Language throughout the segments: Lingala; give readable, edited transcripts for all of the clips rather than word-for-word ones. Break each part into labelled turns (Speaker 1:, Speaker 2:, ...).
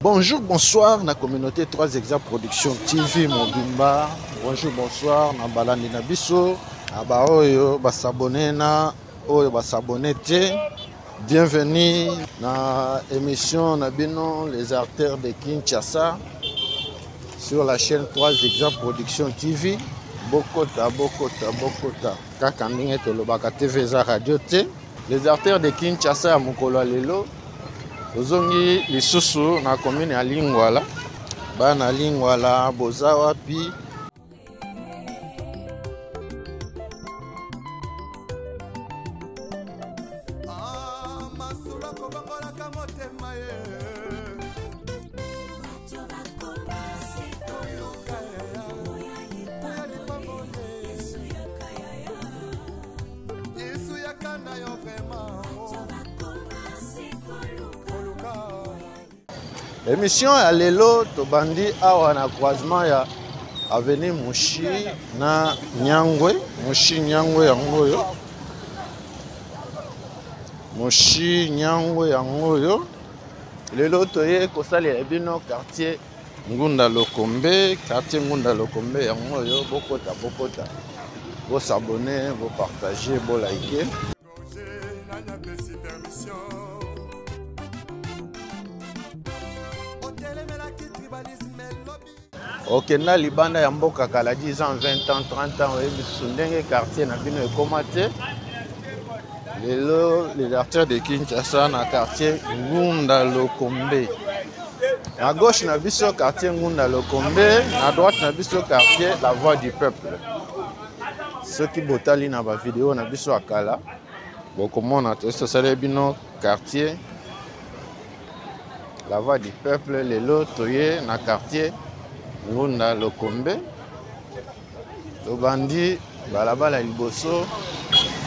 Speaker 1: Bonjour, bonsoir, na communauté 3 Exa Production TV Mobimba. Bonjour, bonsoir, na balandi na biso, na ba oyo ba s'abonner na oyo ba s'abonner te. Bienvenue na émission na bino les artères de Kinshasa sur la chaîne 3 Exa Production TV. Bokota, bokota, bokota. Kaka ndenge tolobaka TV eza radio te. Les artères de Kinshasa ya mokolo ya lelo tozongi lisusu na commune ya Lingwala. Bana Lingwala boza wapi?
Speaker 2: Ah, masolo akobongolaka motema ye Yesu yaka na yo vraiment koluka.
Speaker 1: Emission ya lelo tobandi awa na croisement ya avenue Mushi na Nyangwe. Mushi Nyangwe yango oyo, Mushi Nyangwe yango oyo. Lelo toye kosalela bino quartier Ngunda Lokombe, quartier Ngunda Lokombe yango oyo. Bokota, bokota, bosabone, bopartage, bolike. Okenda libanda ya mboka kala 10 ans, 20 ans, 30 ans, oyebi lisusu ndenge quartier na bino ekoma te. Lelo les artères de Kinshasa na quartier Ngunda Lokombe. Na gauche na biso quartier Ngunda Lokombe, na droite na biso quartier La Voix du Peuple. Soki botali na ba video na biso ya kala, bokomona tosali bino quartier La Voix du Peuple. Lelo toye na quartier Ngunda Lokombe. Tobandi balabala liboso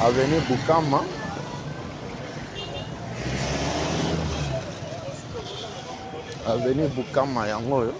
Speaker 1: avenue Bukama. Avenue Bukama yango oyo.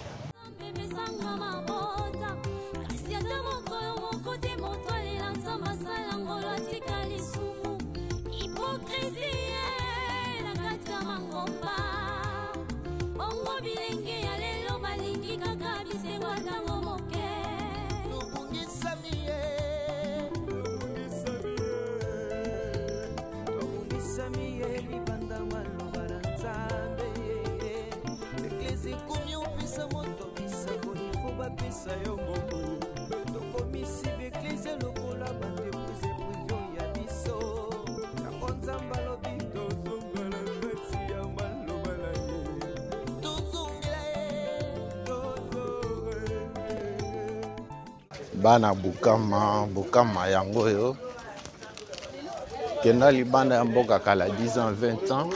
Speaker 1: Bana Bukama, Bukama yango oyo. Kenda libanda ya mboka kala 10 ans, 20 ans,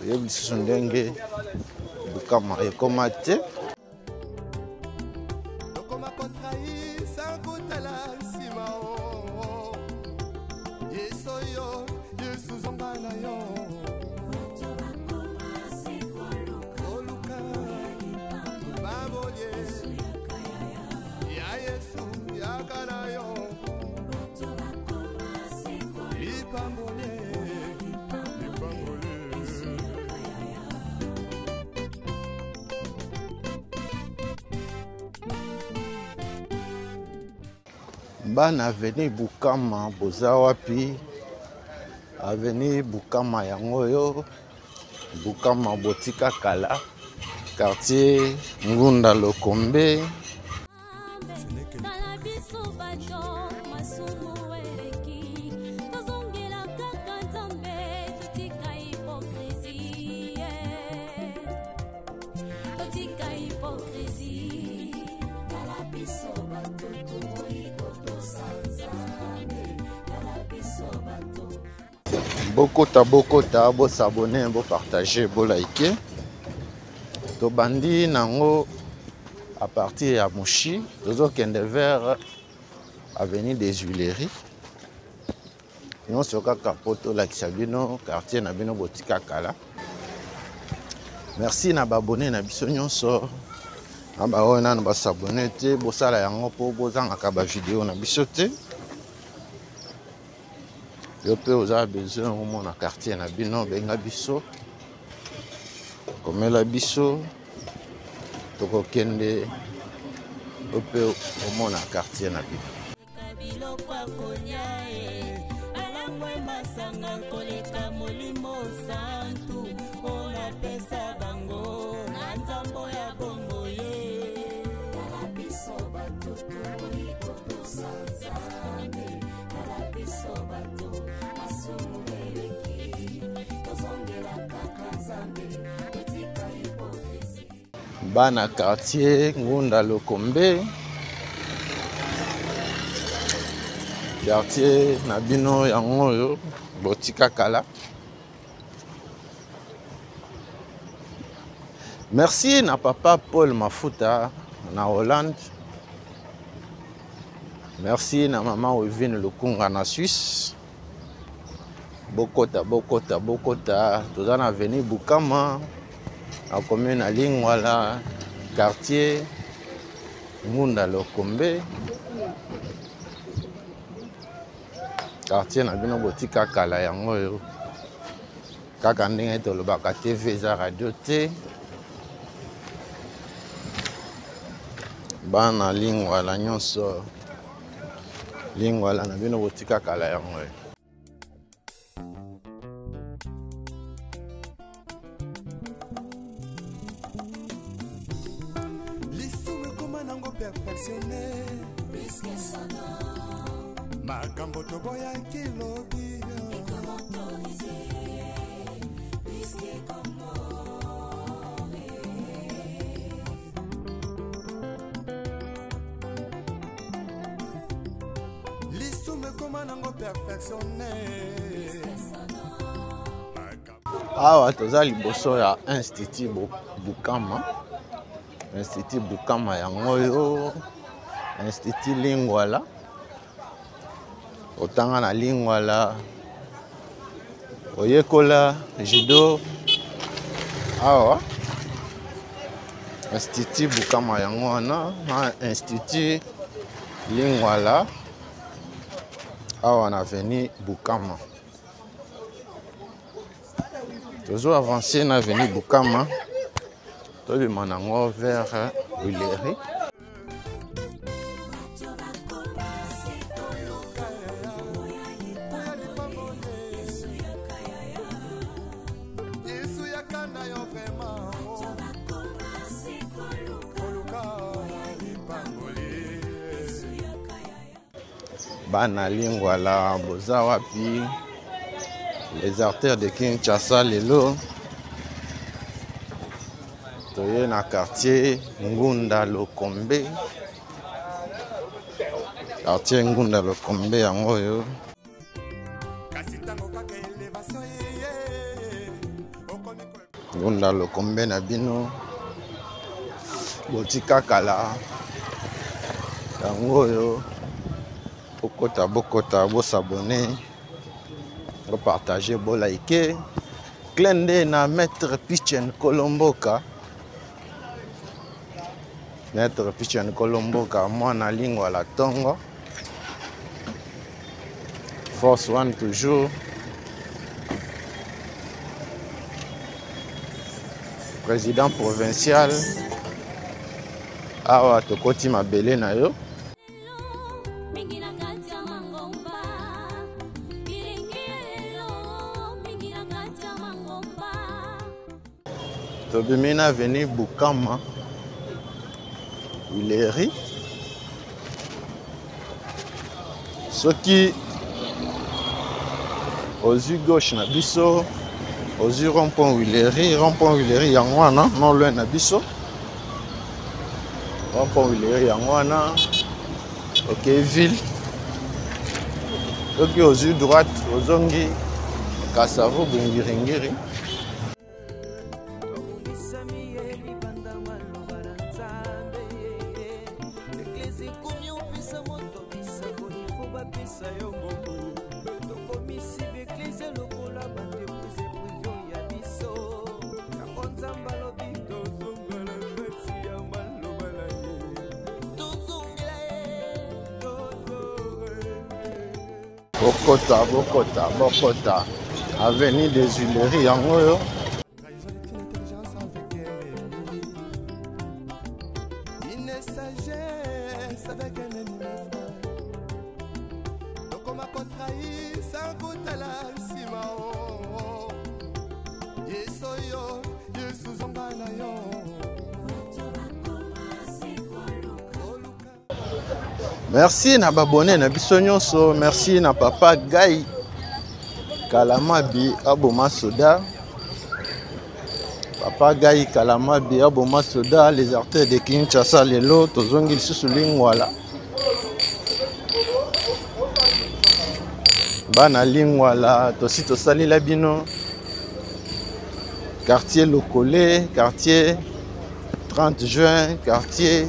Speaker 1: oyebi lisusu ndenge Bukama ekoma te.
Speaker 2: Tokoma kotrahi sans kotala nsima o. Yesu yo, Yesu zonga na yo. Koluka babolie ya Yesu yaka na yo. Lipambolie, lipambolie.
Speaker 1: Bana avenue Bukama boza wapi? Avenue Bukama yango oyo, Bukama botika kala, quartier Ngunda Lokombe.
Speaker 3: Tala biso bato masumu eleki, tozongela kaka Nzambe, totika hypocrisie, totika hypocrisie. Tala biso bato toboyi kotosa Nzambe, tala biso bato.
Speaker 1: Bokota, bokota, bosabone, bopartage, bolike. Tobandi nango à partir ya Mushi, tozokende vers avenue des Huileries. Nyonso kaka po tolakisa bino quartier na bino botika kala. Merci na babone na biso nyonso, na baoyo nanu basabone te, bosala yango po bozangaka ba video na biso te. Yo pe oza besoin omona quartier na bino, benga biso, komela biso. Tokokende mpe omona quartier na bino.
Speaker 3: Biloko ya kolia e alangwe masanga koleka molimo santu oyo napesa bango na nzambo ya bongo ye. Tala biso bato toboyi kotosa Nzambe, tala biso bato masumu eleki, tozongela kaka Nzambe, totika hypocrisie.
Speaker 1: Bana quartier Ngunda Lokombe, quartier na bino yango oyo botika kala. Merci na papa Paul Mafuta na Hollande. Merci na maman Wivine Lukunga na Suisse. Bokota, bokota, bokota. Toza na avenue Bukama, na commune ya Lingwala, quartier Ngunda Lokombe. Quartier na bino botika kala yango oyo. Kaka ndenge tolobaka TV eza radio te. Bana Lingwala nyonso, Lingwala na bino botika kala yango oyo.
Speaker 2: Lisumu ekoma nango perfectionne makambo toboyaki lobi. Lisumu ekoma nango perfectionne.
Speaker 1: Awa toza liboso ya Institut Bukama. Institut Bukama yango oyo, Institut Lingwala. Otanga na Lingwala, oyekola judo awa. Institut Bukama yango wana na Institut Lingwala awa na avenue Bukama. Tozo avancer na avenue Bukama, tobima nango vers Huilerie. Bana Lingwala boza wapi? Les artères de Kinshasa lelo toye na quartier Ngunda Lokombe. Quartier Ngunda Lokombe yango oyo. Ngunda Lokombe na bino botika kala yango oyo. Bokota, bokota, bosabone, bopartage, bolike. Clin d'œil na Maître Pichen Kolomboka. Maître Pichen Kolomboka, mwana Lingwala tongo. Force One toujours. Président provincial. Awa tokoti mabele na yo. Tobimi na avenue Bukama, Huilerie. Soki ozwi gauche na biso, ozwi rond-point Huilerie, rond-point Huilerie yango wana, non loin na biso. Rond-point Huilerie yango wana, ok ville. Soki ozwi droite, ozongi Kasavu Bungiringiri. Bokota, bokota, bokota. Avenue des Huileries yango oyo.
Speaker 2: Bakoma kotrahi sans kotala nsima o Yesu oyo, Yesu zonga na yo.
Speaker 1: Merci na babone na biso nyonso, merci na papa Guy Kalamabi aboma soda. Papa Guy Kalamabi aboma soda, les artères de Kinshasa lelo tozongi lisusu Lingwala. Bana Lingwala tosi tosalela bino quartier Lokole, quartier 30 juin, quartier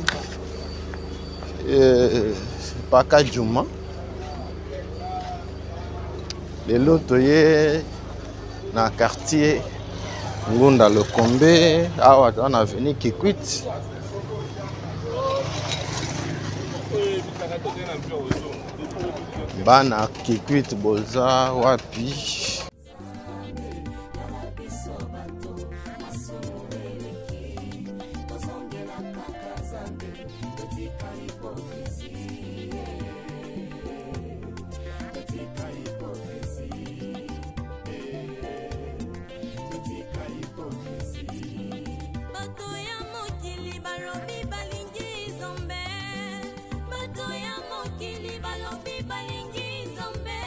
Speaker 1: Pakadjuma. Lelo toye na quartier Ngunda Lokombe, awa toza na avenue Kikwit. Bana Kikwit boza wapi?
Speaker 3: Bato ya mokili balobi balingi Nzambe, bato ya mokili balobi balingi Nzambe,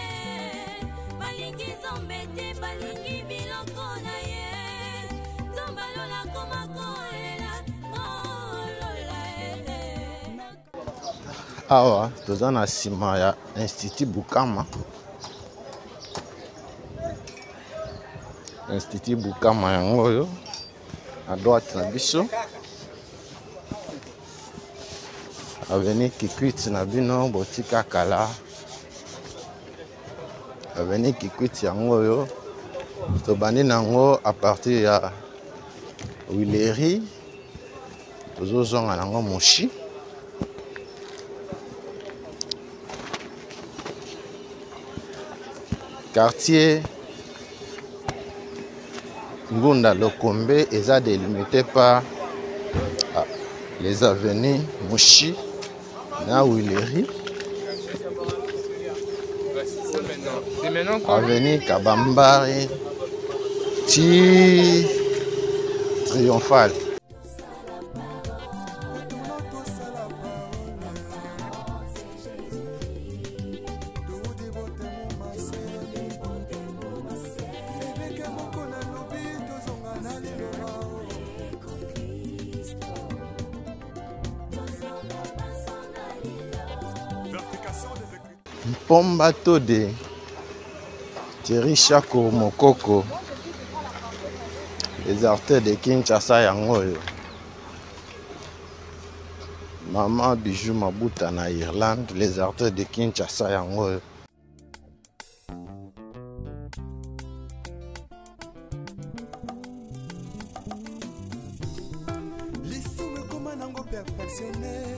Speaker 3: balingi Nzambe te, balingi biloko na ye. Nzambe alola koma kolela ngolola eh.
Speaker 1: Awa toza na nsima ya Institut Bukama. Institut Bukama yango oyo na droite na biso, avenue Kikwit na bino botika kala. Avenue Kikwit yango oyo tobandi nango à partir ya Huilerie, tozozonga nango Moshi. Quartier Ngunda Lokombe eza délimité par les avenues Moshi na Huilerie, avenue Kabambare ti Triomphal. Mpomba Tode, Thierry Chako Mokoko, les artères de Kinshasa yango oyo. Maman Bijou Mabuta na Irlande, les artères de Kinshasa yango oyo.
Speaker 2: Lisumu ekoma nango perfectionné,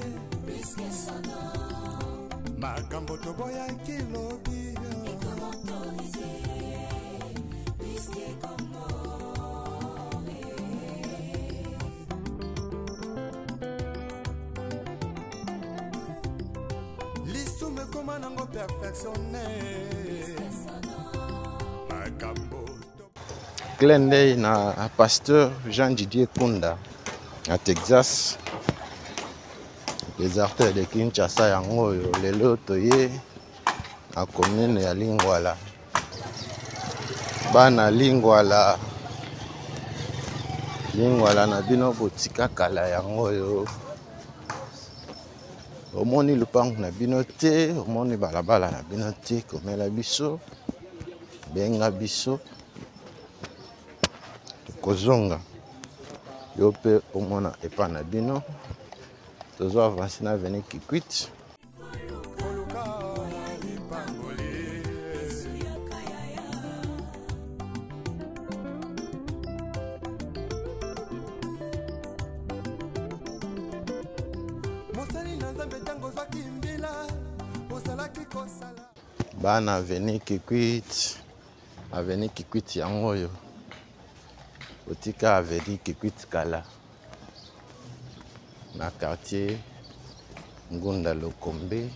Speaker 2: makambo toboyaki lobi lisumu ekoma nango perfectionné, makambo.
Speaker 1: Clin d'œil na pasteur Jean-Didier Kunda na Texas, les artères de Kinshasa yango oyo lelo toye na commune ya Lingwala. Bana Lingwala, Lingwala na bino botika kala yango oyo. Omoni lupango na bino te, omoni balabala na bino te, komela biso, benga biso, tokozonga yo mpe omona epa na bino. Tozo avancer na avenue Kikwit.
Speaker 2: Koluka lipamboli. Mosali na Nzambe, ntango ozwaki mbila ozalaki kosala.
Speaker 1: Bana avenue Kikwit, avenue Kikwit yango oyo otika avenue Kikwit kala na quartier Ngunda Lokombe.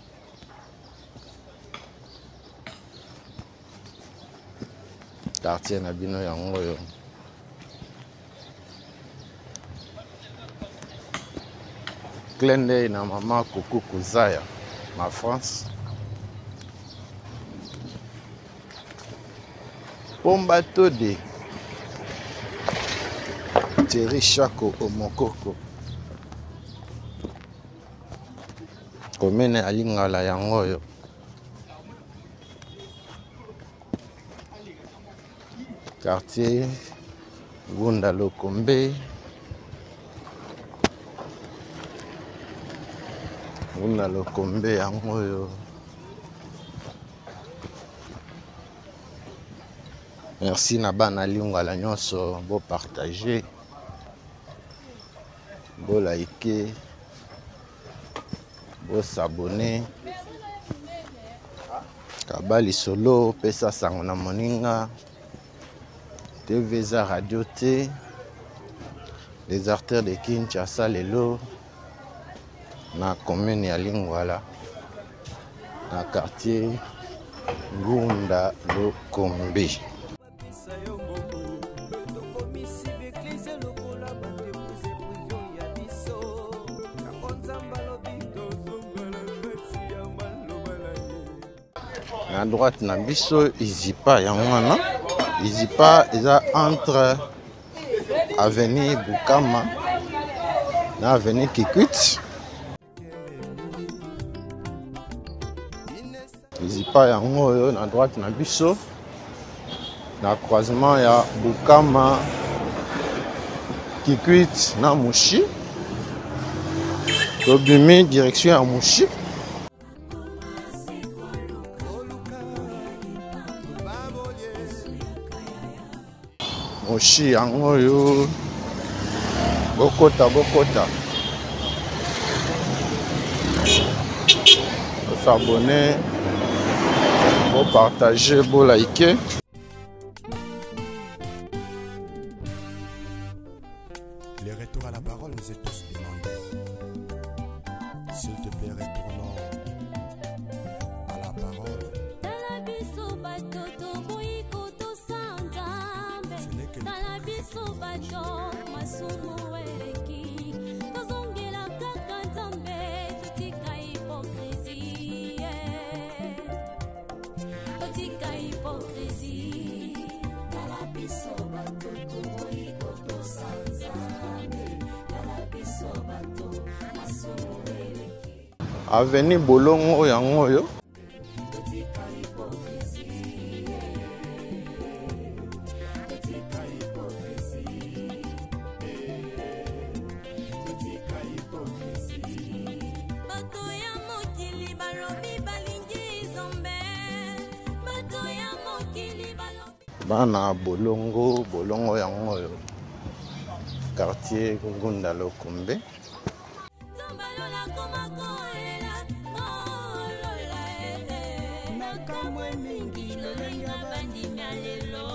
Speaker 1: Quartier na bino yango oyo. Clin d'œil na mama Koko Kozaya na France. Pomba Tode Thierry Chako Omokoko commune ya Lingala yango oyo. Quartier Ngunda Lokombe Ngunda Lokombe yango oyo. Merci na bana Lingala nyonso, bo partager, bo liker, bo s'abonner. Kaba lisolo, pesa sango na moninga. TV eza radio te. Les artères de Kinshasa lelo na commune ya Lingwala na quartier Ngunda Lokombe. Na droite na biso Izipa yango wana. Izipa eza entre avenue Bukama na avenue Kikwit. Izipa yango oyo na droite na biso na croisement ya Bukama Kikwit na Mushi. Tobimi direction ya Mushi. Mushi yango oyo bokota bokota bosabone bopartage bolike.
Speaker 2: Le retour à la parole nous est tous demandé. S'il te plaît, retournons à la parole.
Speaker 3: Tala biso bato toboyi kotosa Nzambe.
Speaker 2: Ce n'est que
Speaker 3: Tala biso bato masumu eleki. Tozongela kaka Nzambe, totika hypocrisie. Totika hypocrisie. Tala biso bato toboyi kotosa Nzambe. Tala biso bato masumu eleki.
Speaker 1: Avenue Bolongo yango oyo.
Speaker 3: Totika hypocrisie. Totika hypocrisie. Totika hypocrisie. Bato ya mokili balobi balingi Nzambe. Bato ya mokili balobi.
Speaker 1: Bana Bolongo, Bolongo yango oyo. Quartier Ngunda Lokombe.
Speaker 3: Nzambe alola koma kolela, kolola, eh, eh. Makambo mingi lolenga bandimi ya lelo.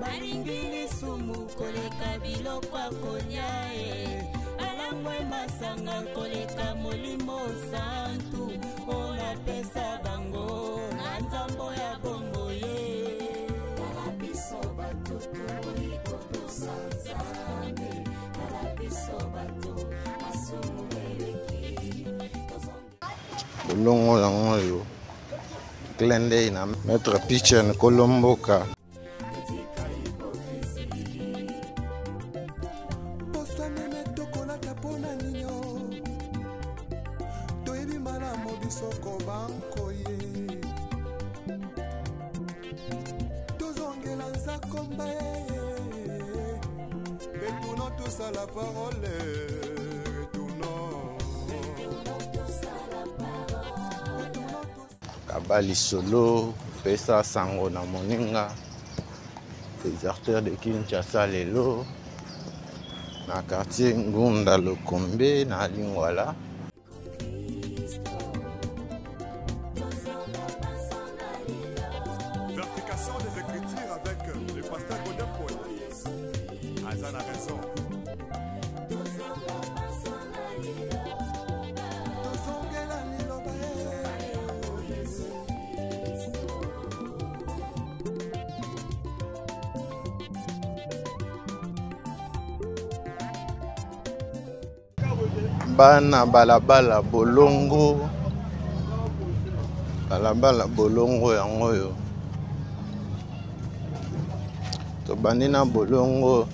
Speaker 3: Balingi lisumu koleka biloko ya kolia, eh. Balangwe masanga koleka molimo santu. Oyo napesa bango na nzambo ya bombo ye. Tala biso bato toboyi kotosa Nzambe. Tala biso bato masumu eleki.
Speaker 1: Bolongo yango oyo. Clin d'œil na Maître Pichen Kolomboka.
Speaker 2: Posa nene tokolata mpona ninyo. Toyebi malamu biso kobankoye. Tozongela nzakomba ye. Retournons tous à la parole. Retournons. Retournons tous.
Speaker 1: Kaba lisolo, pesa sango na moninga. Déserteur de Kinshasa lelo na quartier Ngunda Lokombe na Lingwala.
Speaker 2: Vérification des Écritures avec le pasteur Godin Paul. Azan a raison. Tozongela liloba ye.
Speaker 1: Bana balabala bolongo, balabala bolongo yango oyo tobandi na bolongo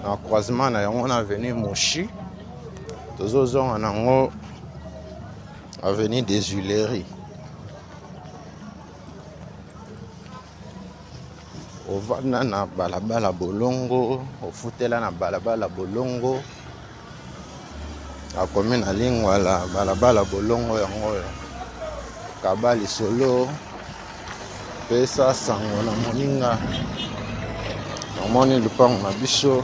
Speaker 1: na croisement na yango na avenue Moshi, tozozonga nango avenue des Huileries. Ovanda na balabala bolongo, ofutela na balabala bolongo, akomi na lingwala balabala bolongo yango oyo. Kaba lisolo, pesa sango na moninga. Namoni lupango na biso,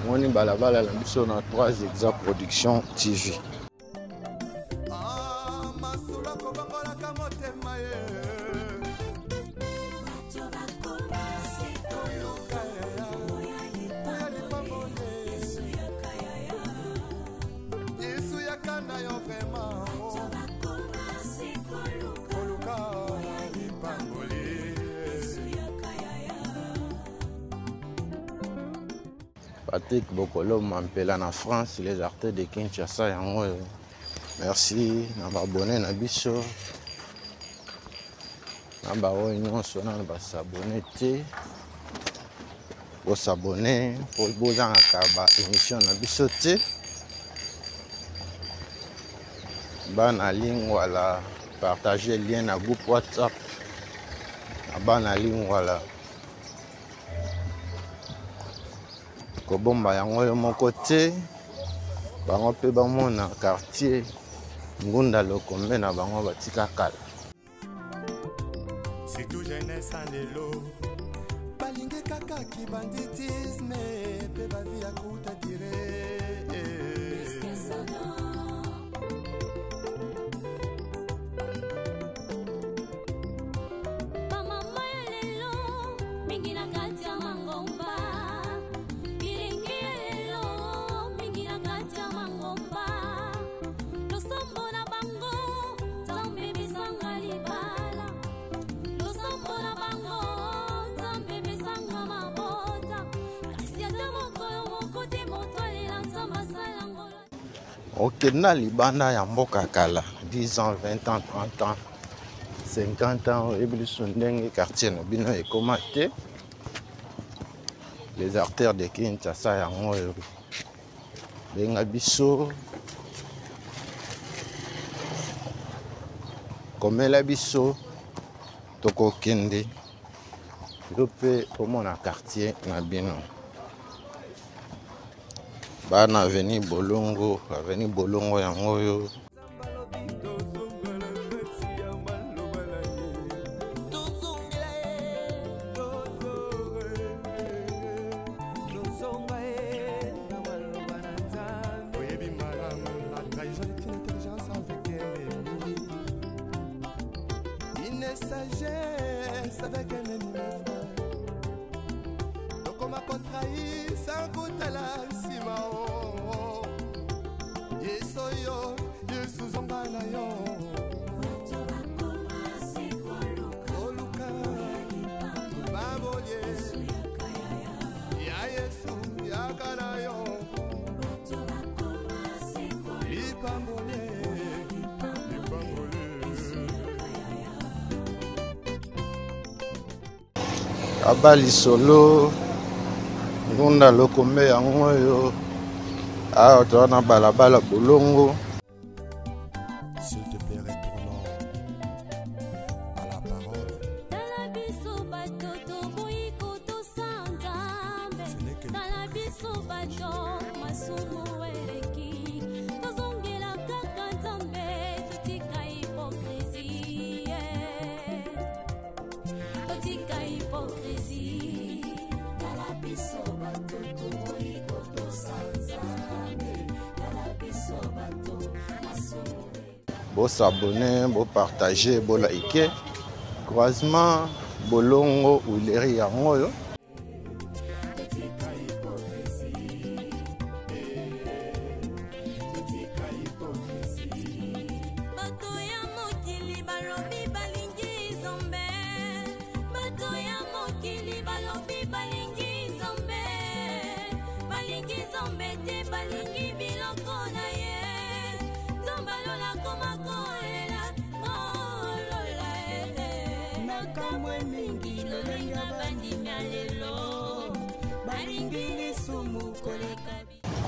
Speaker 1: namoni balabala na biso na 3 Exa Production TV. Patrick Bokolo Mampela na France, les artères de Kinshasa yango oyo. Merci na ba abonné na biso, na ba oyo nyonso nanu ba s'abonné te, bo s'abonné po bozangaka ba émission na biso te. Bana Lingwala, partager lien na groupe WhatsApp na bana Lingwala. Kobomba yango yo moko te, bango mpe bamona quartier Ngunda Lokombe na bango batika kala.
Speaker 2: Surtout jeunesse en lelo balingi kaka kibanditisme mpe bavi ya kuta dire.
Speaker 3: Bamama ya lelo mingi na kati ya mangomba, bilingi ya lelo mingi na kati ya mangomba, losambo na bango Nzambe besanga libala, losambo na bango Nzambe besanga mabota, kasi ata mokolo moko te moto alela Nzambe asala ngolo.
Speaker 1: Okenda libanda ya mboka kala, 10 ans, 20 ans, 30 ans, 50 ans, oyebi lisusu ndenge quartier na bino ekoma te. Les artères de Kinshasa yango oyo benga biso, komela biso, tokokende yo mpe omona quartier na bino. Bana avenue Bolongo, avenue Bolongo yango oyo.
Speaker 2: Sagesse avec un ennemi, tokoma kotrahir sans kotala nsima. Yesu yo, Yesu zonga na yo, koluka babolie ya Yesu yaka na yo, lipambolie lipambolie.
Speaker 1: Aba lisolo Ngunda Lokombe yango oyo. Awa toza na balabala bolongo.
Speaker 2: S'il te plaît, retournons à la parole.
Speaker 3: Tala biso bato toboyi kotosa Nzambe.
Speaker 2: Ce n'est que
Speaker 3: Tala biso bato masumu eleki, tozongela kaka Nzambe, totika hypocrisie, totika hypocrisie. Tala biso bato toboyi kotosa Nzambe. Tala biso bato masumu.
Speaker 1: Bo s'abonner, bo partager, bo liker. Croisement Bolongo Huilerie yango oyo.
Speaker 3: Bato ya mokili balobi balingi Nzambe, bato ya mokili balobi balingi Nzambe, balingi Nzambe balingi biloko na ye. Nzambe alola koma kolela kolola eh. Nakamwe mingi lolenga bandimi ya lelo balingi lisumu koleka.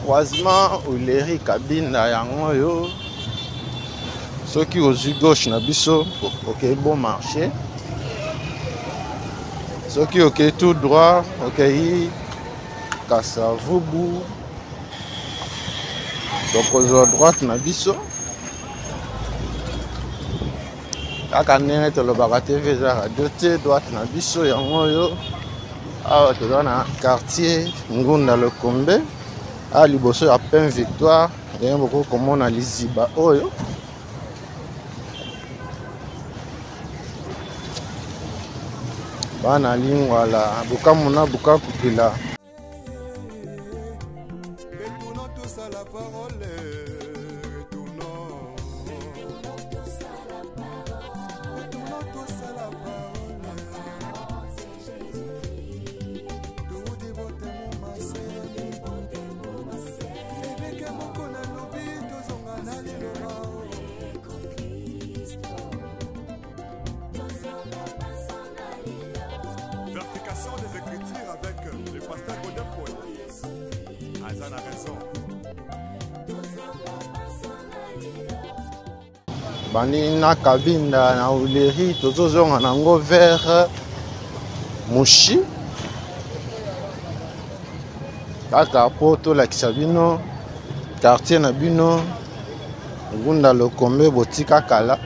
Speaker 1: Croisement Oleri Kabinda yango oyo, soki ozwi gauche na biso okei bon marché, soki okei tout droit okei Kasavubu, tokozwa droite na biso kaka ndenge tolobaka TV eza radio te. Droite na biso yango oyo. Awa toza na quartier Ngunda Lokombe, awa liboso ya Pain Victoire, ndenge bokoki komona liziba oyo. Bana Lingwala, Bukamuna, Bukakukila.
Speaker 2: Retournons tous à la parole. Retournons. Retournons tous à la parole. Toudi botemo mase. Eveke moko nalobi tozonga na liloba. Vérification des Écritures avec le pasteur Godin Paul. Aza na raison.
Speaker 1: Bandi na Kabinda na Oleri, tozozonga nango vers Mushi kaka po tolakisa bino quartier na bino Ngunda Lokombe botika kala.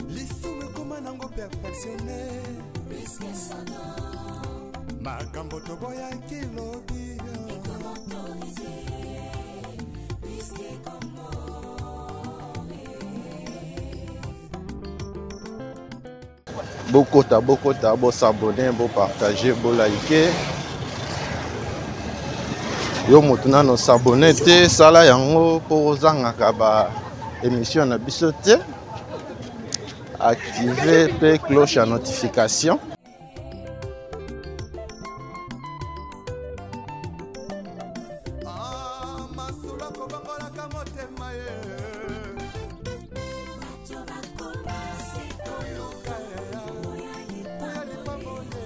Speaker 2: Lisumu ekoma nango perfectionne, makambo toboyaki lobi.
Speaker 1: Bokota, bokota, bosabone, bopartage, bolike. Yo moto nano sabone te, sala yango mpo ozangaka ba émission na biso te. Active mpe cloche ya notification.
Speaker 2: Ah, masolo akobongolaka motema ye. Koluka ya, oya lipamboli.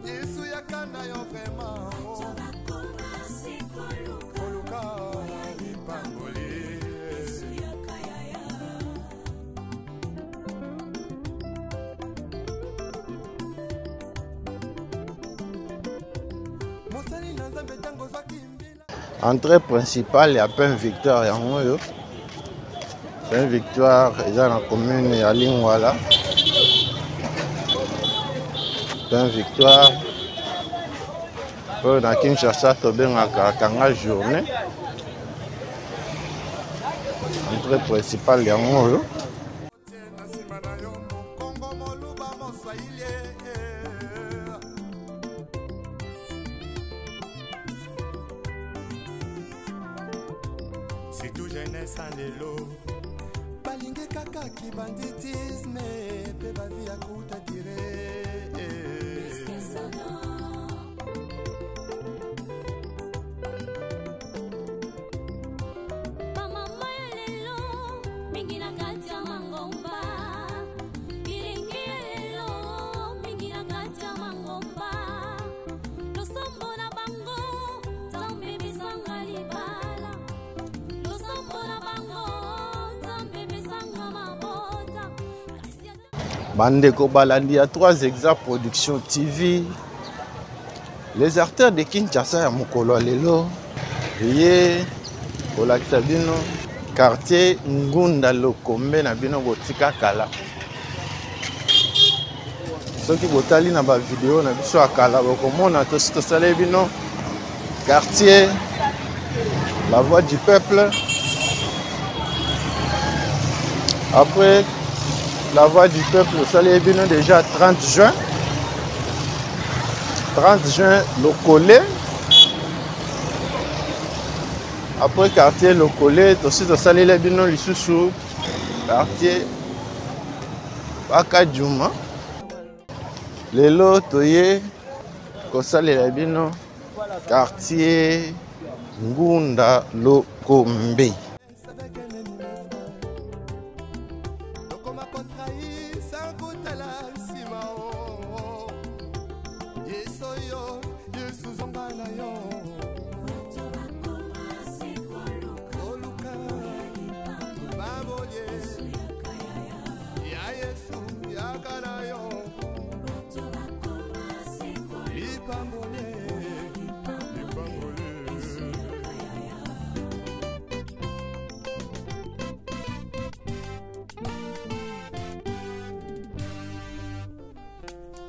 Speaker 2: Yesu yaka na yo vraiment. Koluka lipamboli. Mosali na Nzambe ntango ozwaki mbila.
Speaker 1: Entrée principale ya Pain Victoire yango oyo. Pain Victoire eza na commune ya Lingwala. Pain Victoire oyo na Kinshasa tobengaka kanga journée. Entrée principale yango oyo.
Speaker 2: Na nsima na yo mokongo moluba moswahili. Surtout jeunesse ya lelo balingi kaka kibanditisme mpe bavi ya kuta dire.
Speaker 3: Bamama ya lelo mingi na kati ya mangomba, bilingi ya lelo mingi na kati ya mangomba, losambo na bango Nzambe besanga libala, losambo na bango Nzambe besanga mabota. Kasi ata
Speaker 1: Bandeko balandi ya 3 Exa Production TV, les acteurs de Kinshasa ya mokolo ya lelo eye kolakisa bino quartier Ngunda Lokombe na bino botika kala. Soki botali na ba video na biso ya kala, bokomona tosi tosali bino quartier La Voix du Peuple. Après La Voix du Peuple, osali bino déjà 30 juin. 30 juin Lokole. Après quartier Lokole, tosi tosaleli bino lisusu Quartier Pakadjuma. Lelo toye kosalela bino quartier Ngunda Lokombe.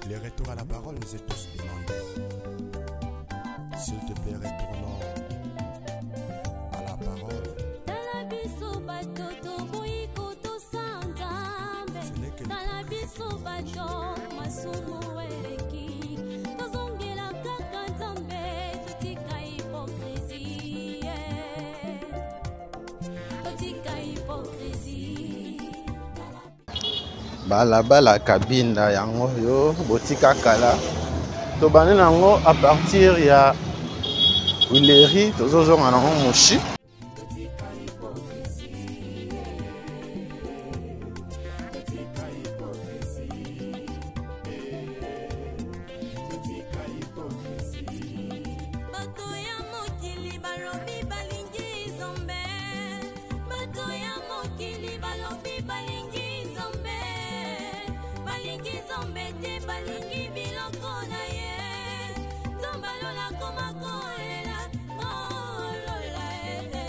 Speaker 2: Le retour à la parole nous est tous demandé. S'il te plaît, retournons à la parole.
Speaker 3: Tala biso bato toboyi kotosa Nzambe.
Speaker 2: Ce n'est que
Speaker 3: Tala biso bato masumu eleki. Tozongela kaka Nzambe, totika hypocrisie. Totika hypocrisie.
Speaker 1: Balabala Kabinda yango yo botika kala. Tobandi nango à partir ya Huilerie, tozozonga nango Moshi.
Speaker 3: Bato ya mokili balobi balingi Nzambe. Bato ya mokili balobi balingi Nzambe. Balingi Nzambe te, balingi biloko na ye. Nzambe alola koma kolela, kolola ye.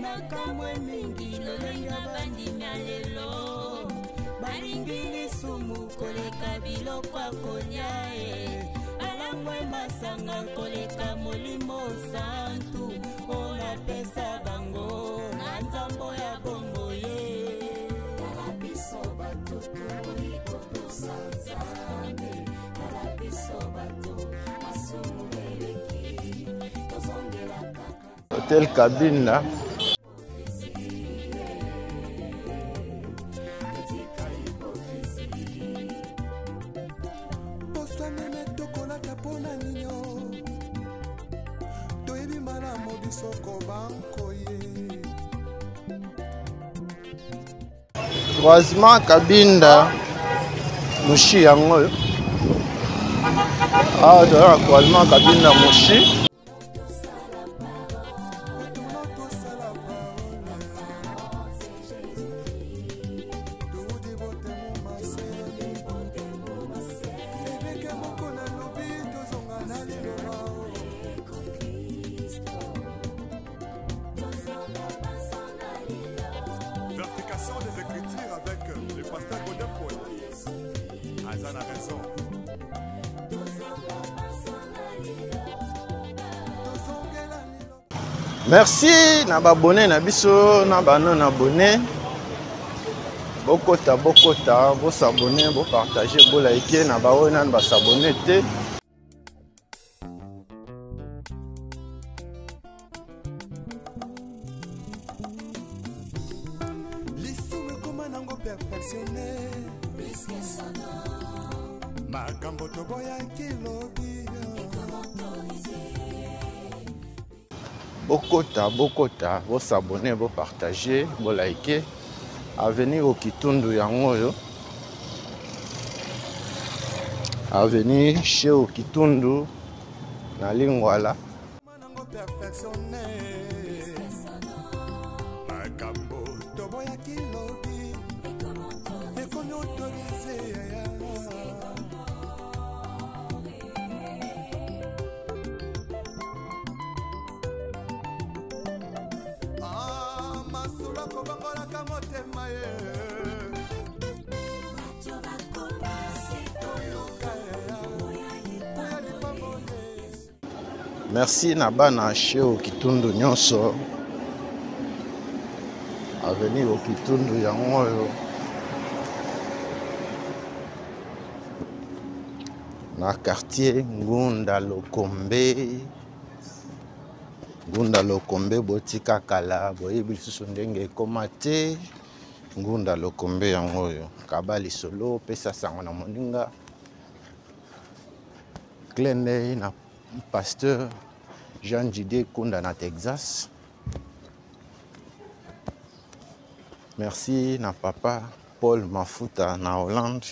Speaker 3: Makambo mingi lolenge bandimi ya lelo. Balingi lisumu koleka biloko ya kolia ye. Balangwe masanga koleka molimo santu. Oyo napesa bango na nzambo ya bongo ye. Tala biso bato toboyi kotosa Nzambe. Tala biso bato masumu eleki. Tozongela kaka.
Speaker 1: Hotel Kabinda.
Speaker 2: Posa nene tokolata mpona ninyo. Toyebi malamu biso kobankoye.
Speaker 1: Croisement Kabinda Mushi yango oyo. Ah, toza na croisement Kabinda Mushi.
Speaker 2: Vérification des Écritures avec le pasteur Godin Paul. Azan a raison.
Speaker 1: Merci na ba abonné na biso na ba non abonné. Bokota, bokota, bo s'abonner, bo partager, bo liker na ba oyo nanu ba s'abonner te.
Speaker 2: Lisumu ekoma nango perfectionné. Makambo toboyaki lobi.
Speaker 1: Bokota, bokota, bo s'abonner, bo partager, bo liker. Avenue Okitundu yango oyo. Avenue chez Okitundu na Lingwala.
Speaker 2: Manango perfectionné. Makambo toboyaki lobi. Ekomi autorisé. Ah, masolo akobongolaka motema ye.
Speaker 1: Merci na bana chez Okitundu nyonso. Avenue Okitundu yango oyo. Na quartier Ngunda Lokombe. Ngunda Lokombe botika kala, boyebi lisusu ndenge ekoma te. Ngunda Lokombe yango oyo. Kaba lisolo, pesa sango na moninga. Clin d'œil na pasteur Jean Didier Kunda na Texas. Merci na papa Paul Mafuta na Hollande.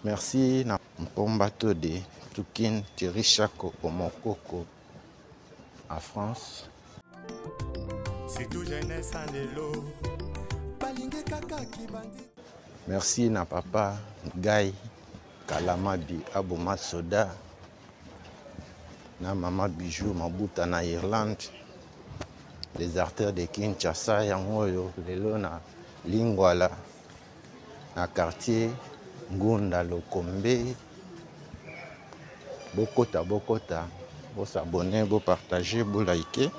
Speaker 1: Merci na Mpomba Tode Tukin Thierry Chako Omokoko à France.
Speaker 2: Surtout jeunesse lelo balingi kaka kibandi.
Speaker 1: Merci na papa Guy Kalamabi Aboma Soda na mama Bijou Mabuta na Irlande. Les artères de Kinshasa yango oyo lelo na Lingwala na quartier Ngunda Lokombe. Bokota bokota, bo s'abonner, bo partager, bo liker.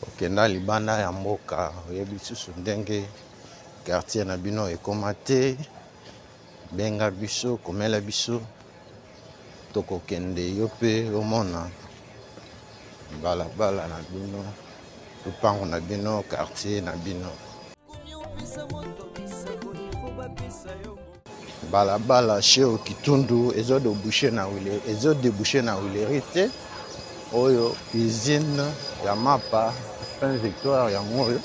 Speaker 1: Okenda libanda ya mboka oyebi lisusu ndenge quartier na bino ekoma te, benga biso, komela biso, tokokende yo mpe omona balabala na bino, lupango na bino, quartier na bino. Balabala chez Kitundu ezo déboucher na wile, ezo déboucher na Huilerie te. Oyo usine ya mapa Pain Victoire yango oyo.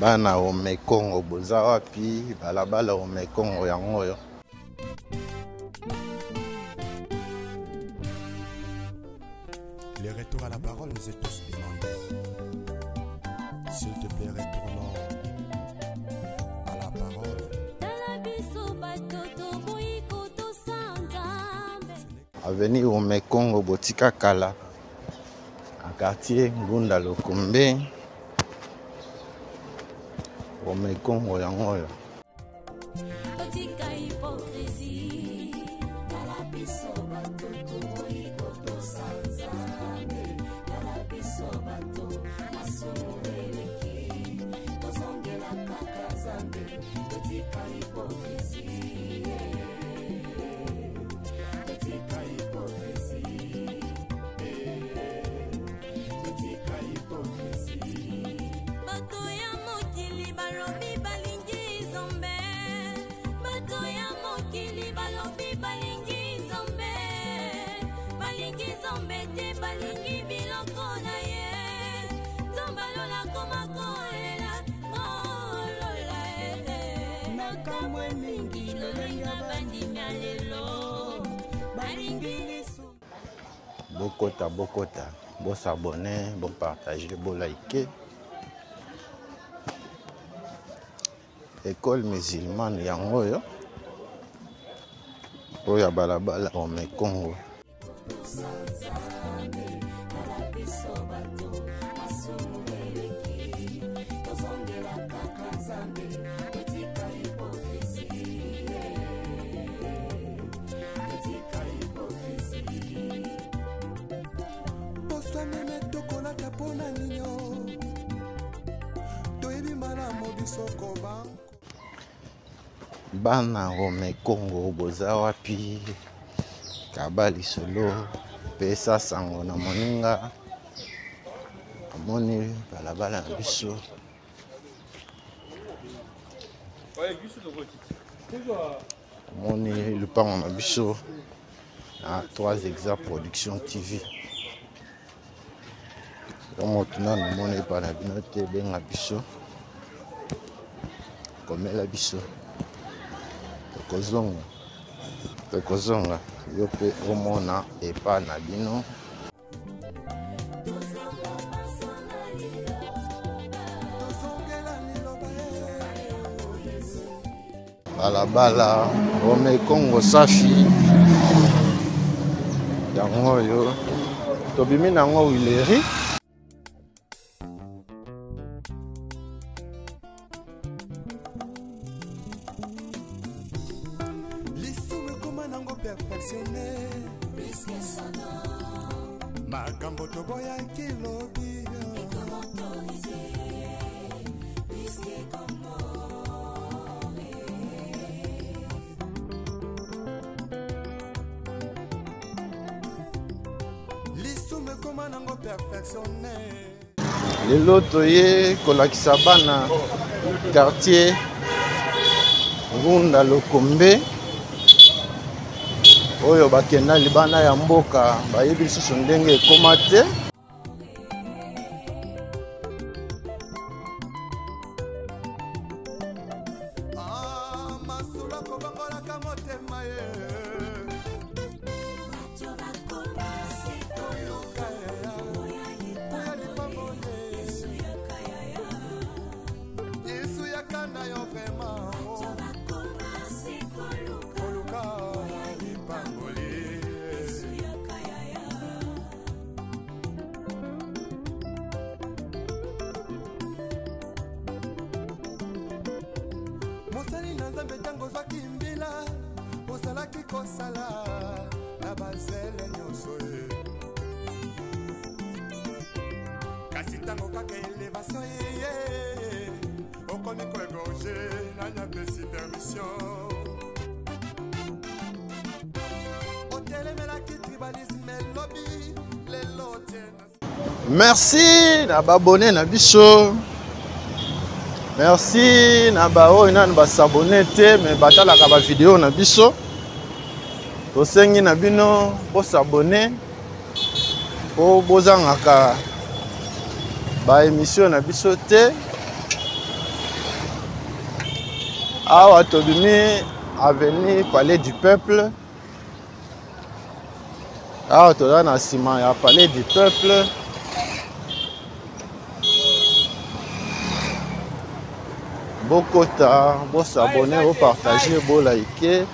Speaker 1: Bana Omekongo boza wapi? Balabala Omekongo yango oyo.
Speaker 2: Le retour à la parole nous est tous demandé. S'il te plaît, retournons à la parole.
Speaker 1: Avenue Omekongo botika kala na quartier Ngunda Lokombe. Omekongo yango oyo.
Speaker 3: Totika hypocrisie, tala biso bato toboyi kotosa Nzambe, tala biso bato masumu eleki, tozongela kaka Nzambe, totika hypocrisie, totika hypocrisie, totika hypocrisie. Bato ya mokili balobi balingi Nzambe, bato ya mokili balobi balingi Nzambe, balingi Nzambe te, balingi biloko na ye. Nzambe alola koma kolela, kolola e. Nakamwe mingi lolenge bandimi ya lelo, balingi lisu.
Speaker 1: Bokota, bokota, bo s'abonner, bo partager, bo liker. École musulmane yango oyo, oyo ya balabala Omekongo. Bana Omekongo boza wapi? Kaba lisolo, pesa sango na moninga. Amoni balabala na biso. Amoni lupango na biso na 3 Hexa Production TV. Moto nanu moni epa na bino te, benga biso. Komela biso tokozonga, tokozonga yo mpe omona epa na bino. Balabala Rome Congo Safi yango oyo tobimi nango Huilerie.
Speaker 2: Lisumu ekoma nango perfectionne makambo toboyaki lobi. Lisumu ekoma nango perfectionne.
Speaker 1: Lelo toye kolakisa bana quartier Ngunda Lokombe oyo bakenda libanda ya mboka, bayebi lisusu ndenge ekoma te.
Speaker 2: Ah, masolo akobongolaka motema ye. Koluka ye, oya lipamboli. Yesu yaka na yo vraiment. Koluka lipamboli. Mosali na Nzambe, ntango ozwaki mbila, ozalaki kosala na bazele nyonso ye. Kasi ntango kaka elevation ye, okomi koegorge, nani apesi permission? Otelemelaki tribalisme elobi, lelo otie na
Speaker 1: Merci na babone na biso, merci na baoyo nanu basabone te me batalaka bavideo na biso. Tosengi na bino bosabone po bozangaka ba émission na biso te. Awa tobimi avenue Palais du Peuple. Awa toza na nsima ya Palais du Peuple. Bokota, bosabone, bopartage, bolike.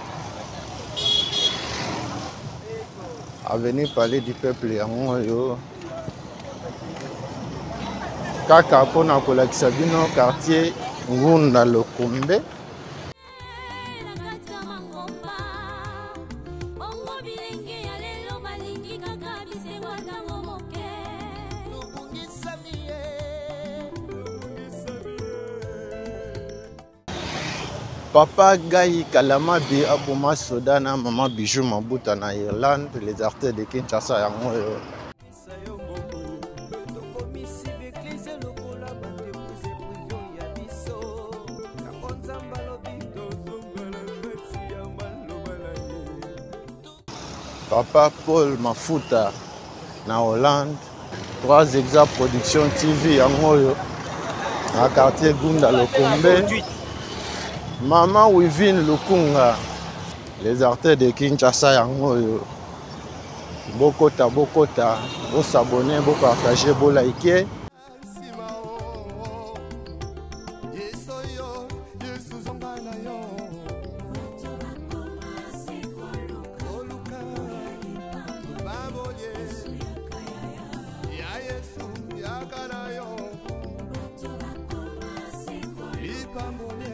Speaker 1: Avenue Palais du Peuple yango oyo kaka mpona kolakisa bino quartier Ngunda Lokombe.
Speaker 3: Na kati ya mangomba bongo, bilenge ya lelo balingi kaka bisengo ntango moke.
Speaker 2: Tobungisami ye.
Speaker 1: Papa Gai Kalamabi aboma soda na mama Bijou Mabuta na Irlande, les artères de Kinshasa yango oyo.
Speaker 4: Tokomisi baeklise lokola baentreprise privé ya biso. Yango Nzambe alobi tozongala kati ya maloba na ye.
Speaker 1: Papa Paul Mafuta na Hollande, 3 Exa Production TV yango oyo na quartier Gunda Lokombe. Mama Wivine Lukunga, les artères de Kinshasa yango oyo. Bokota, bokota, bosabone, bopartage, bolike.
Speaker 2: Nsima o Yesu yo, Yesu zonga na yo. Koluka lipamboli ya Yesu, yaka na yo lipamboli, lipamboli.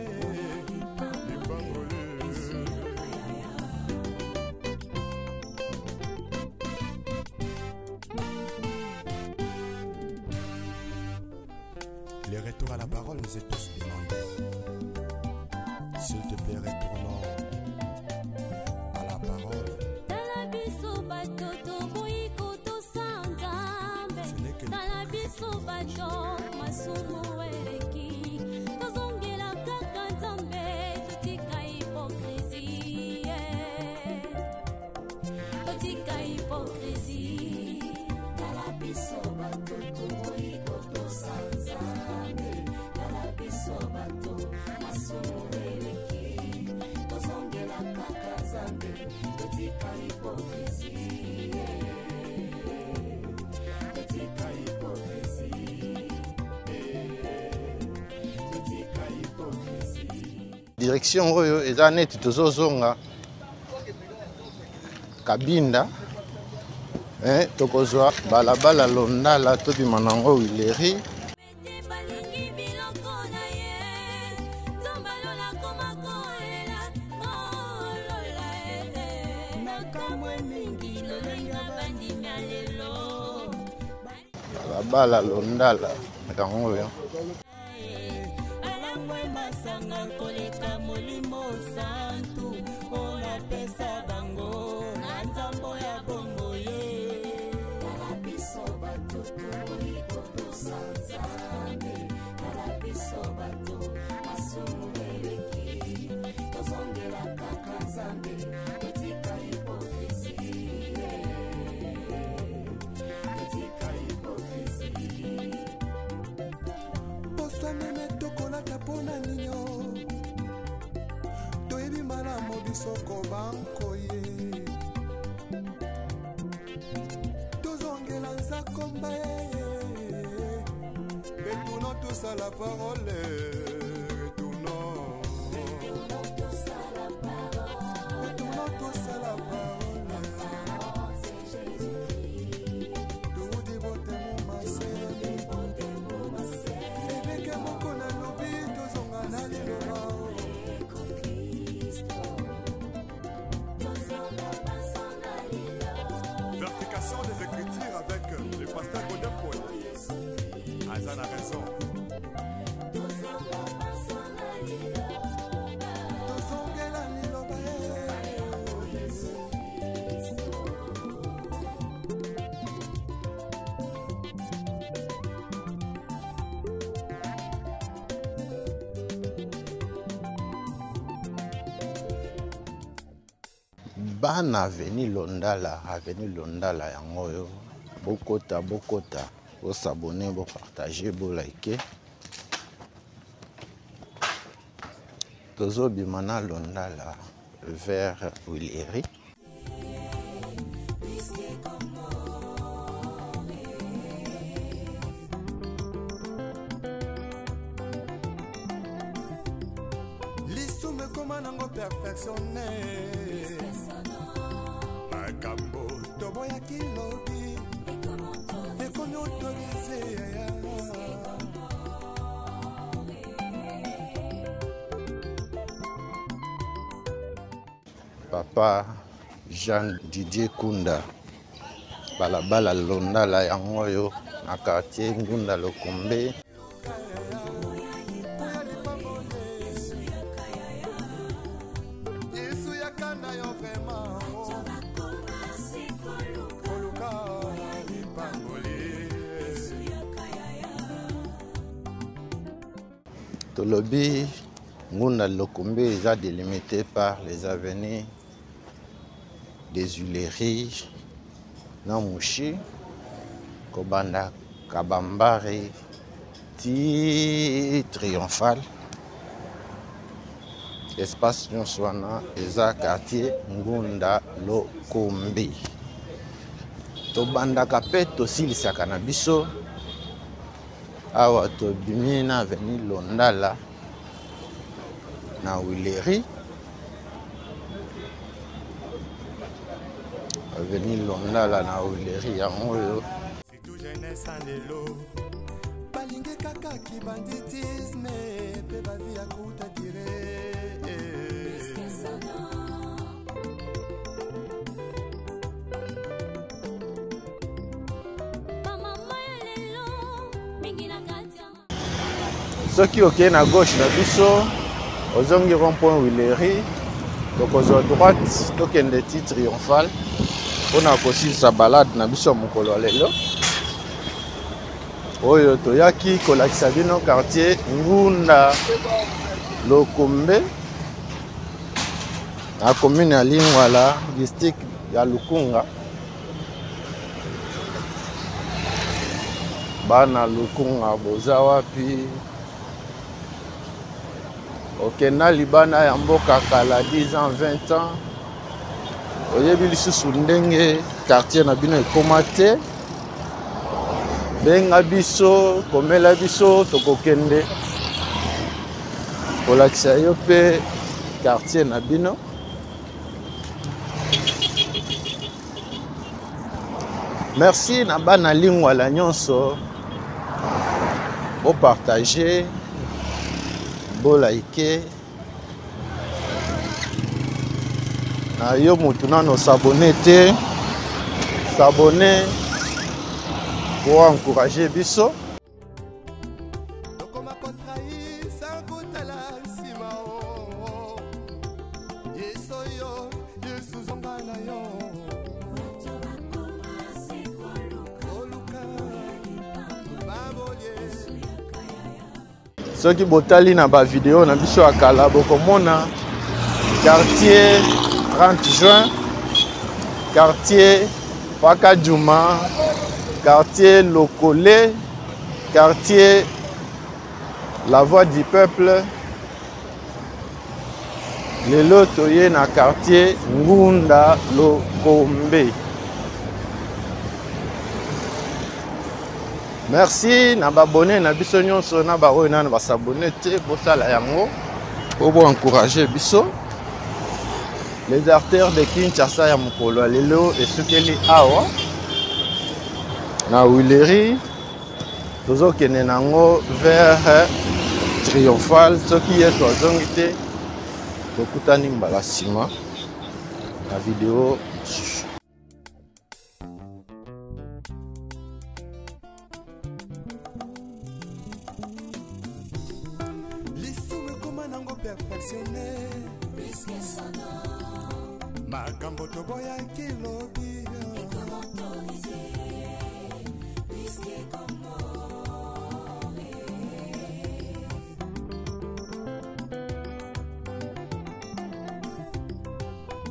Speaker 2: Le retour à la parole nous est tous demandé. S'il te plaît, retournons à la parole.
Speaker 3: Tala biso bato toboyi kotosa Nzambe.
Speaker 2: Ce n'est que
Speaker 3: Tala biso bato masumu eleki, tozongela kaka Nzambe, totika hypocrisie, totika hypocrisie. Tala biso bato toboyi kotosa Nzambe, tala biso bato masumu. Nzambe, totika hypocrisie, totika hypocrisie, totika hypocrisie.
Speaker 1: Direction oyo eza neti tozozonga Kabinda, tokozwa balabala Londala, tobima nango Huilerie. Balabala Londala yango oyo.
Speaker 2: Toyebi malamu biso kobankoye, tozongela nzakomba retournons tous à la parole, retournons, retournons tous à la parole. Eveke moko nalobi tozonga na liloba.
Speaker 5: Vérification des Écritures avec le pasteur Godin Paul. Azan a raison.
Speaker 2: Tozongela liloba.
Speaker 1: Bana avenue Londala, avenue Londala yango oyo, bokota, bokota, bosabone, bopartage, bolike. Tozobima na Londala vers Huilerie.
Speaker 2: Lisumu ekoma nango perfectionne, makambo toboyaki lobi ekomi autorise.
Speaker 1: Papa Jean Didier Kunda, balabala Londala yango oyo na quartier Ngunda Lokombe.
Speaker 2: Yesu yaka na yo vraiment, koluka lipamboli.
Speaker 1: Tolobi Ngunda Lokombe eza délimité par les avenues des Huileries na Mushi, kobanda Kabambare ti Triomphal. Espace nyonso wana eza quartier Ngunda Lokombe. Tobandaka pe tosilisaka na biso awa, tobimi na avenue Londala na Huilerie. Avenue Londala na Huilerie yango oyo.
Speaker 2: Surtout jeunesse ya lelo balingi kaka kibanditisme mpe bavi ya kuta dire.
Speaker 3: Bamama ya lelo mingi na kati ya
Speaker 1: Soki okei na gauche na biso, ozongi rond-point Huilerie, tokozwa droite tokende ti Triomphal mpona kosilisa balade na biso ya mokolo ya lelo. Oyo toyaki kolakisa bino quartier Ngunda Lokombe na commune ya Lingwala, district ya Lukunga. Bana Lukunga boza wapi? Okenda libanda ya mboka kala 10 ans, 20 ans, Oyebi lisusu ndenge quartier na bino ekoma te, benga biso, komela biso, tokokende kolakisa yo mpe quartier na bino. Merci na bana Lingwala nyonso, bo partager, bo liker. Na yo motu nano s'abonner te, s'abonner pour encourager biso.
Speaker 2: Tokoma kotrahir sans kotala nsima o. Yesu yo, Yesu zonga na yo. Koluka babolie.
Speaker 1: Soki botali na ba video na biso ya kala, bokomona quartier 30 juin, quartier Pakadjuma, quartier Lokole, quartier La Voix du Peuple. Lelo toye na quartier Ngunda Lokombe. Merci na babone na biso nyonso, na ba oyo nanu basabone te, bosala yango po bo encourager biso. Les artères de Kinshasa ya mokolo ya lelo esukeli awa na Huilerie. Tozokende nango vers Triomphal. Soki Yesu azongi te, tokutani mbala nsima na video mosusu.
Speaker 2: Lisumu ekoma nango perfectionné. Makambo toboyaki lobi.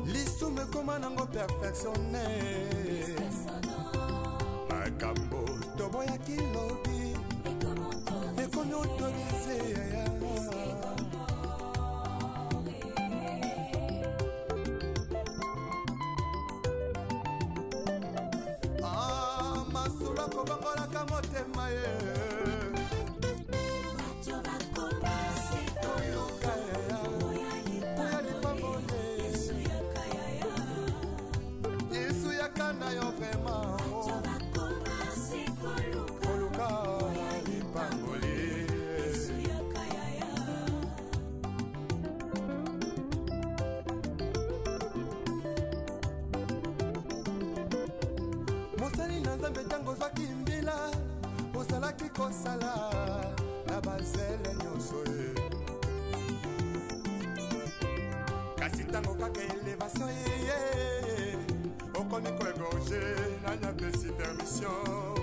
Speaker 2: Lisumu ekoma nango perfectionné. Makambo toboyaki lobi. Ekomi autorisé. Ah, masolo akobongolaka motema ye. Koluka ya, oya lipamboli. Yesu yaka na yo vraiment. Koluka lipamboli. Mosali na Nzambe, ntango ozwaki mbila, ozalaki kosala na bazele nyonso ye. Kasi ntango kaka elevation eye, okomi koegorge, nani apesi permission?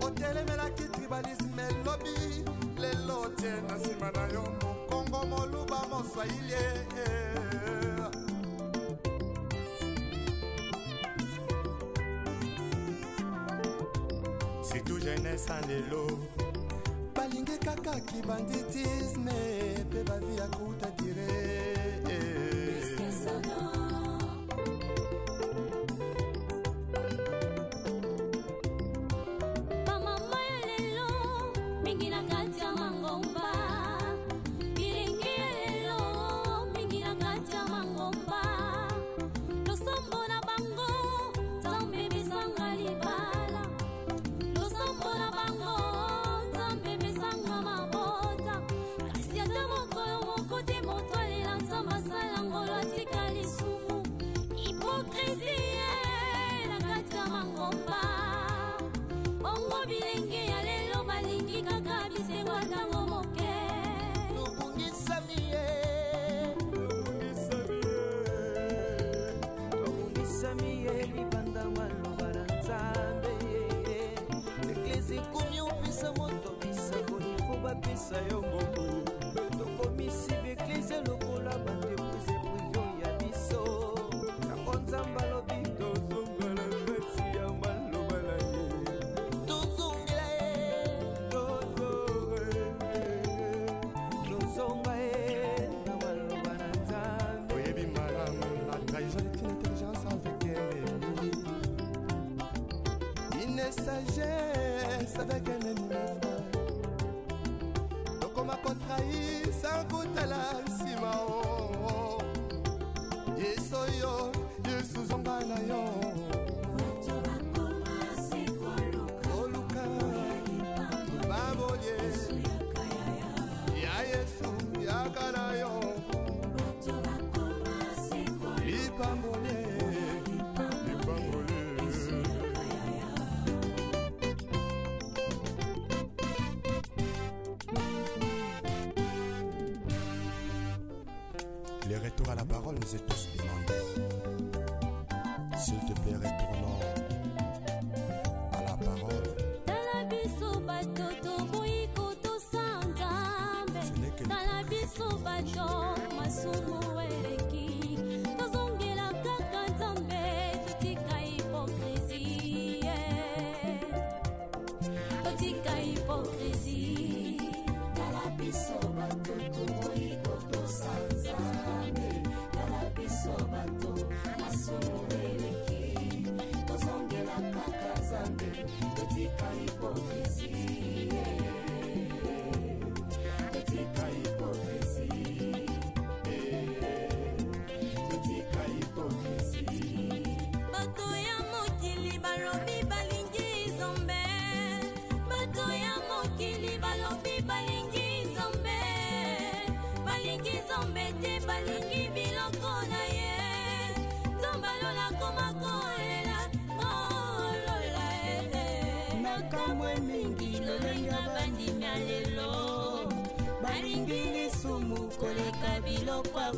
Speaker 2: Otelemelaki tribalisme elobi, lelo otie na nsima na yo mokongo, moluba, moswahili. Surtout jeunesse ya lelo balingi kaka kibanditisme mpe bavi ya kuta dire.
Speaker 3: Bamama ya lelo mingi na kati ya mangomba, bilingi ya lelo mingi na kati ya mangomba, losambo na bango Nzambe besanga libala, losambo na bango Nzambe besanga mabota, kasi ata mokolo moko te moto alela Nzambe asala ngolo atika lisumu. Hypocrisie na kati ya mangomba, bongo bilenge ya lelo balingi kaka bisengo ntango moke.
Speaker 4: Tobungisami ye, tobungisami ye libanda maloba na Nzambe. Eglise ekomi opesa moto bisango, ifo bapesa yo mbongo. Tokomisi baeglise lokola baentreprise privé ya biso. Yango Nzambe alobi tozongela kati ya maloba na ye. Tozongela ye, tozonga ye na maloba na Nzambe.
Speaker 5: Oyebi
Speaker 2: Intelligence avec un ennemi. Une sagesse avec un ennemi, mes frères. Tokoma kotrahir sans kotala nsima o. Yesu yo, Yesu zonga na yo. Koluka lipambolie ya Yesu yaka na yo. Lipambolie, lipambolie.
Speaker 5: Le retour à la parole nous est tous demandé. S'il te plaît, retournons à la parole.
Speaker 3: Tala biso bato toboyi kotosa Nzambe.
Speaker 5: Ce n'est que
Speaker 3: Tala biso bato masumu eleki. Tozongela kaka Nzambe, totika hypocrisie. Totika hypocrisie.
Speaker 6: Tala biso bato toboyi kotosa Nzambe. Tala biso bato masumu eleki. Tozongela kaka Nzambe, totika hypocrisie. Totika hypocrisie. Totika hypocrisie.
Speaker 3: Bato ya mokili balobi balingi Nzambe. Bato ya mokili balobi balingi Nzambe. Balingi Nzambe te, balingi biloko na ye. Nzambe alola koma kolela, kolola eh.
Speaker 4: Nakamwe mingi lolenge bandimi ya lelo balingi lisumu koleka biloko ya